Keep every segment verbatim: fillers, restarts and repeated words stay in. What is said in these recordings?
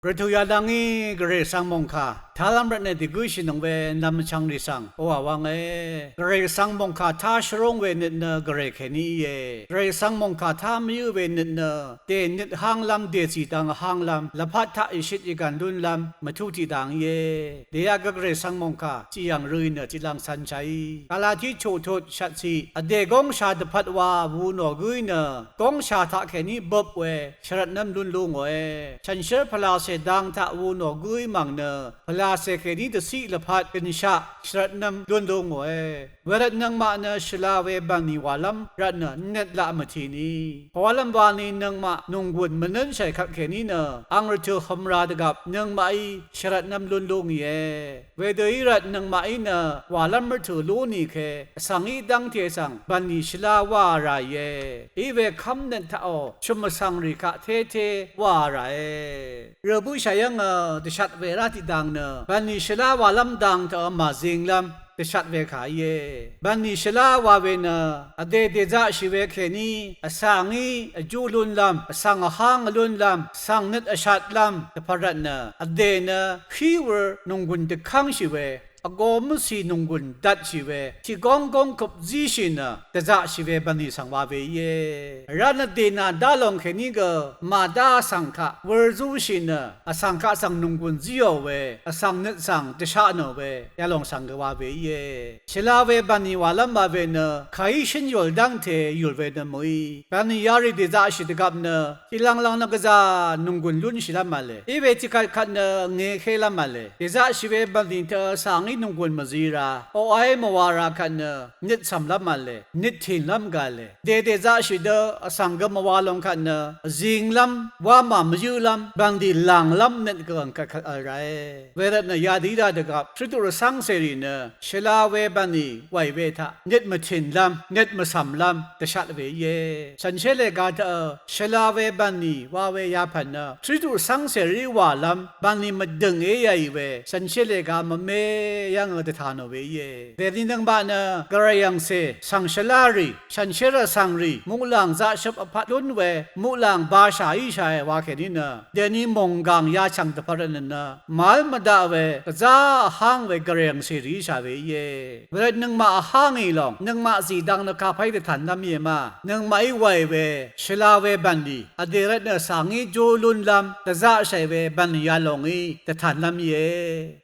Rvtø̀ yadvngí Gvray Gvsvng mòngkà tálv́m rvtnø dègǿshìnøng we nvmchvngrì svng bǿà wv́nge. Gvray Gvsvng mòngkà tá shvrúng we nøt nø Gvray kèní íe. Gvray Gvsvng mòngkà tá mvyǿ we nøt nø dènøt hánglv́m, dèzì dang hánglv́m, lvpat taq ìshøt ìgv̀n lúnlv́m mvtú tiqdang íe. Dèyaq gø Gvray Gvsvng mòngkà tiqyv̀ng røì nø tiqlvng cv̄nshàí. Galati chuqtut shvtciq, vdè góngsha dvpvt wa wu nò gǿí nø góngsha taqkèní bøp we shvrvtnv́m lún lú ngòe. Shànshér pvlacè dang taq wu nò gǿí mv̀ng nø pvlacè kèní dvciq lvpat gønshaq shvrvtnv́m lún lú ngòe. Wervt nøngmaq nø shvla we bv̀nlì wàlv́m rvtnø nøt laq mvtìni. Pvwalv́m wani nøngmaq nònggùn mvnǿnshàì kvtkèní nø ang rvtø̀ hømra dvgvp nøngmaqí shvrvtnv́m lún lú ngìe. Wedø í rvt nøngmaqí nø wàlv́m rvtø̀ lú nìke vsvng í dv́ngte svng bv̀nlì shvlá wáā ràìe. Iwe kv́mnøt taqò chø̀m vsvngrì kaq tété wáā ràe. Rø bǿshà yv́ngø dvshat we rá tiqdang nø bv̀nlì shvlá wàlv́m dang taqø màzinglv́m dvshat we kà íe. Bv̀nlì shvlá wa we nø vdè dèzaqshì we kèní vsvng í vjú lúnlv́m, vsvng vháng vlúnlv́m, vsvng nøt vshatlv́m dvpvt rvtnø vdè nø hí wur nònggùn dvkv́ngshì we vgō mvcì nònggùn dvtshì we tiq góng góng køp zíshì nø dvzaqshì we bv̀nlì svng wa we íe. Vrá nø dènà dá long kèní gø màdá vsvng kaq wur zúshì nø vsvng kaq svng nònggùn zíò we vsvng nøt svng dvsha nò we yalòng svng gø wa we íe. Shvla we bv̀nlì wàlv́m wa we nø kàí shǿn yùl dv́ngte yùl we nø mø̀í. Bv̀nlì yarì dèzaqshì dvgvp nø tiqlv̄nglv̄ng nø gvzà nònggùn lúnshìlv́m v̄le. Iwe tiqkvtkvt nø ngekélv́m v̄le. Dèzaqshì we bv̀nlì tø vsvng í nònggùn mvzi ra oqáí mvwa ra kvt nø nøt cv̀mlv́m v̄le, nøt tìnlv́m gv̀le. Dèdèzaqshì dø vsvng gø mvwa long kvt nø vzinglv́m, wámà mvyǿlv́m, bv̀nlì lànglv́m nøt gø ang kvtkvt v̄l rae. Wervtnø yadø í ra dvgvp Kristu rvcv́ngcèrì nø shvla we bv̀nlì wàì we taq nøt mvtìnlv́m, nøt mvcv̀mlv́m dvshat we íe. Shànshér lèga taqø shvla we bv̀nlì wa we yapv̀n nø Kristu rvcv́ngcèrí wàlv́m bv̀nlì mvdø̀ng éyàì we shànshér lèga mvme yv́ngø dvtà nò we íe. Dèni nøngmaq nø Gvray angcè svng shvlá rì, shànshér vsvng rì, muqlàng zaqshøp vpat lún we muqlàng bashà íshàe wa kèní nø dèni mònggàng yachv̀ng dvpvt rvtnø nø màv́l mvdaq we gvzá vháng we Gvray angcèrìí shà we íe. Wervt nøngmaq vhá ngì lòng nøngmaq zìdang nø kapáí dvtànlv́m íe ma. Nøngmaqí wàì we shvla we bv̀nlì vdè rvtnø vsvng í jú lúnlv́m dvzaqshàì we bv̀nlì yalòng í dvtànlv́m íe.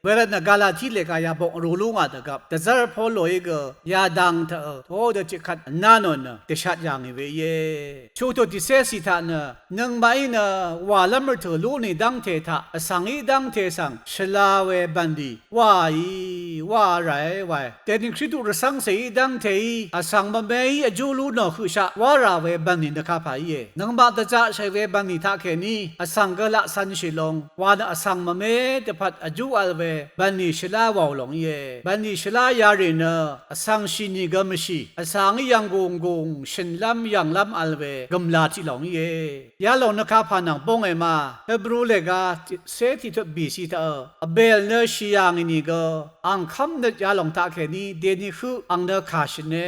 Wervtnø Galati lèga yabok rū lú ngà dvgvp dvzv́r Poloí gø yadang taqø todø tiqkvt vná nò nø dvshat yà ngì we íe. Chuqtut tiqcé cì taq nø nøngmaqí nø wàlv́m rvtø̀ lú nì dv́ngte taq vsvng í dv́ngte svng shvla we bv̀nlì wáì, wáā ràe wae. Dèni Kristu rvcv́ngcèí dv́ngteí vsvng mvmeí vjú lú nò høqshaq wá rà we bv̀nlì nø kapà íe. Nøngmaq dvzaqshàì we bv̀nlì taqkèní vsvng gø laq cv̄nshì long wa nø vsvng mvme dvpvt vjú v̄l we bv̀nlì shvlá wàò lòng íe. Bv̀nlì shvlá yarì nø vsvng shì nìgø mvshì vsvng í yv̀nggùnggùng shø̀nlv́m yv̀nglv́m v̄l we gø̀mlā tiq lòng íe. Yalòng nø kapà nvng bónge ma. Hebru lèga tiqcé tiqtut bìci taqø Abel nø shì yà ngì nìgø ang kv́mnøt yalòng taqkèní dèni høq ang nø kà shø̀ne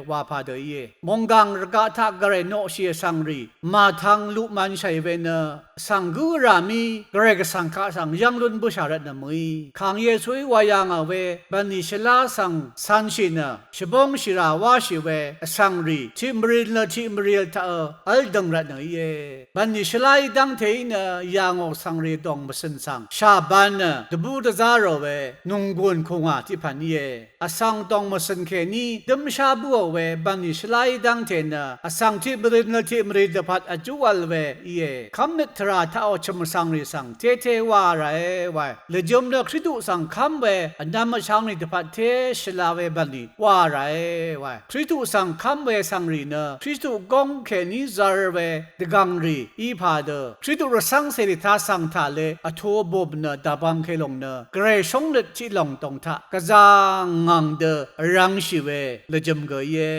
wa pà dø íe. Mònggàng rvgaq taq Gvray noqshì vsvng rì màtvng luqmv̄nshàì we nø vsvng gǿ vrà mí Gvray Gvsvng kaq svng yv́ng lún bǿshà rvtnø mø̀í. Kàng Yesuí wa yà ngà we bv̀nlì shvlá svng cv̄nshì nø shvbóng shìrà wáshì we vsvng rì tiq mvril nø tiq mvril taqø v́l dø̀ng rvtnø íe. Bv̀nlì shvlá í dv́ngteí nø yà ngò vsvng rì dòng mvcø̀n svng shà ban nø dvbú dvzá rò we nònggùn kùngà tiq pv̀n íe. Vsvng dòng mvcø̀n kèní dǿmshá bǿò we bv̀nlì shvlá í dv́ngte nø vsvng tiq mvril nø tiq mvril dvpvt vjú v̄l we íe. Kv́mnøt tvrà taqò chø̀m vsvng rì svng tété wáā ràe wae. Lvjø̄m nø Kristu svng kv́m we vnvm vshangrì dvpvt té shvla we bv̀nlì wáā ràe wae. Kristu svng kv́m we vsvng rì nø Kristu góng kèní zv̄r we dvgv̀ng rì í pà dø Kristu rvcv́ngcèrì taq svng tàle vtō bùm nø dàbvngke lòng nø Gvray shóngnøt tiq lòng dòng taq gvzà ngv̀ng dø vrv̄ngshì we lvjø̄m gø íe.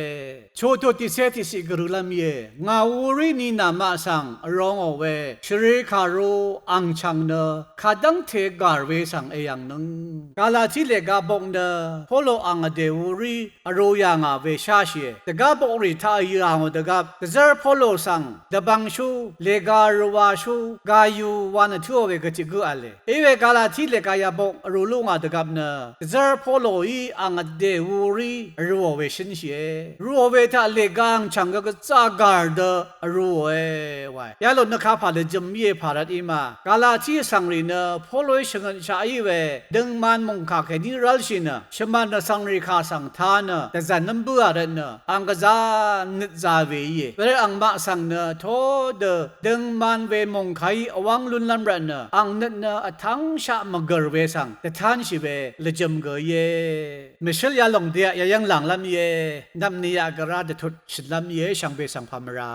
Chuqtut tiqcé tiqciq gvrø̄lv́m íe. Ngà wurí ni namaq svng vrongò we shvri kàru angchv̀ng nø kadv́ngte gàrwe svng èyv̀ngnøng. Gala Galatia lèga bok nø Polo ang vdè wurí vrū yà ngà we sháshìe. Dvgá bokrì taq yø̀ àngò dvgvp, dvzv́r Polo svng dvbvngshú, lèga rvwashú, gayū wa nø tǿò we gvtiq gǿ v̄le. Iwe Galatia lèga yabok vrū lú ngà dvgvp nø, dvzv́r Poloí ang vdè wurí vrūò we shǿnshìe. Vrūò we taq lèga ang chv̀ng gø gvzá gàr dø vrūòe wae. Yalòng nø kapà lvjø̀m íe pà rvt í ma. Galatia vsvngrì nø Poloí shvngøtshaq í we døngman mòngkà kèní rv́lshì nø, shvmv̀n vsvngrì kà svng tā nø dvzv̀nv́m bǿà rvt nø, ang gvzá nøt zā we íe. Wervt angmaq svng nø to dø døngman we mòngkàí vwv́ng lúnlv́m rvt nø, ang nøt nø vtv́ngshaq mvgø̀r we svng dvtánshì we lvjø̀m gø íe. Mvshǿl yalòng dø yayv́ng lànglv́m íe. Nvpni yaq gvrá dvtut shø̀nlv́m íe, shvngbe svng pà mvrà.